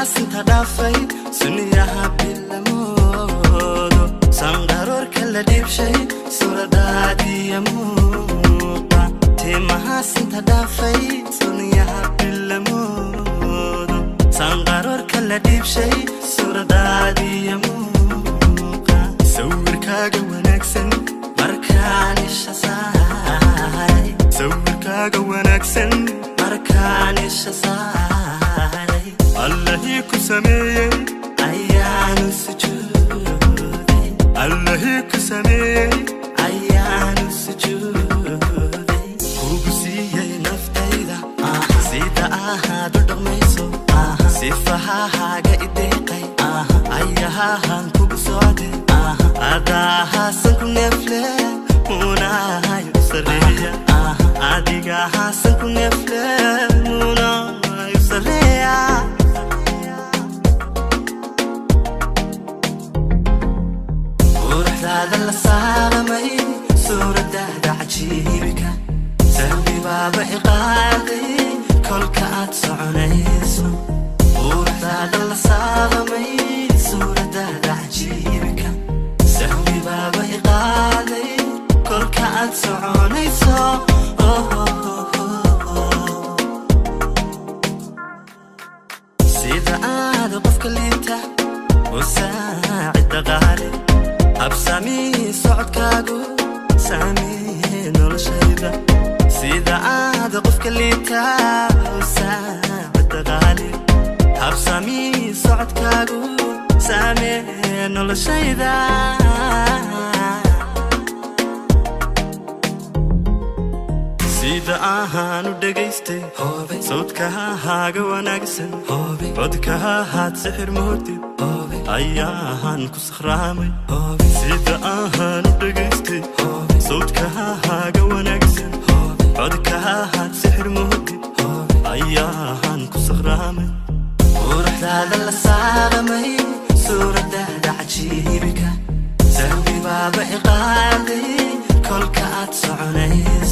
Timahaasinta dhaafay, suniyaha bilamoodo, sanqaroorka la dhiibshay, suuradaadiya muuqa. Timahaasinta dhaafay, suniyaha bilamoodo, sanqaroorka la dhiibshay, suuradaadiya muuqa. Sawirkaaga wanaagsan markaan isha saaray, sawirkaaga wanaagsan markaan isha saaray, Allahii ku sameeyey ayaanu sujuuday, Allahii ku sameeyey ayaanu sujuuday. Kugu siiyey naftayda, sida ahaad u dhaqmayso, sifahahaaga ideeqay, ayahahan kugu socday, adahaasan ku neefle, munahayo sareeya, adigahaasan ku neefle, munahayo sareeya. Quruxdaada la saalamay, suuradaada cajiibka, sahwi baaba iqaaday kolka aad soconayso. Quruxdaada la saalamay, suuradaada cajiibka, sahwi baaba iqaaday kolka aad soconayso. Sida aad qofka liita u saacida qaali, habsamii socodkaagu saamee noloshayda. Sida aad qofka liita u saacida qaali, habsamii socodkaagu saamee noloshayda. Sida ahaan u dhegaystay sawdkahaaga wanaagsan, codkahahaad sixir moodid, ayaahaan ku sakhraamay. Sida ahaan u dhegaystay sawdkahaaga wanaagsan, codkahahaad sixir moodid, ayaahaan ku sakhraamay. Quruxdaada la saalamay, suuradaada cajiibka, sahwi baaba iqaaday kolka aad soconayso.